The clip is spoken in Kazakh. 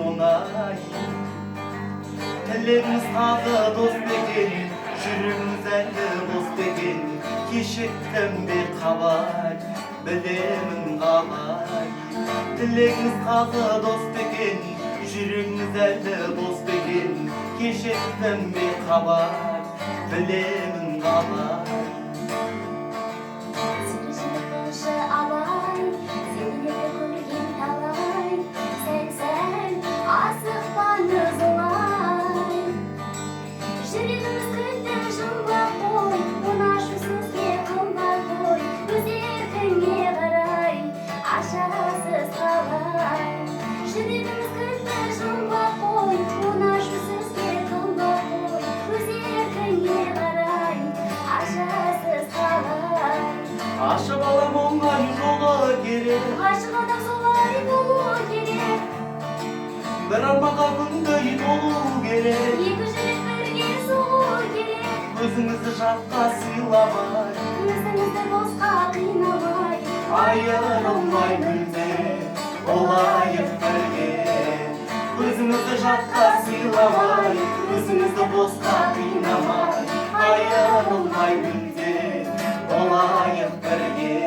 Оңай. Тілегіңіз тағы дос па екен, жүрегіңіз әлі бос па екен? Кешіктім бе қалай, білемін қалай. Тілегіңіз тағы дос па екен, жүрегіңіз әлі бос па екен? Кешіктім бе қалай, білемін қалай. Сері жігіт болшы, Абай, сені де көрген талай. Сәл-сәл асықпаңыз олай. Жүрегіміз күтті жұмбақ қой, оны ашу сізге қымбат қой. Өз еркіңе қарай ашасыз қалай? Жүрегіміз күтті жұмбақ қой, оны ашу сізге қымбат қой. Өз еркіңе қарай ашасыз қалай? Ашып алам, оңай жолы керек. Ғашық адам солай болу керек. Бір арманға күндей толу керек. Екі жүрек бірге соғу керек. Өзіңізді жатқа сыйламай, Өзіңізді босқа қинамай, айырылмай мүлде болайық бірге. Өзіңізді жатқа сыйламай, өзіңізді босқа қинамай, айырылмай мүлде болайық бірге.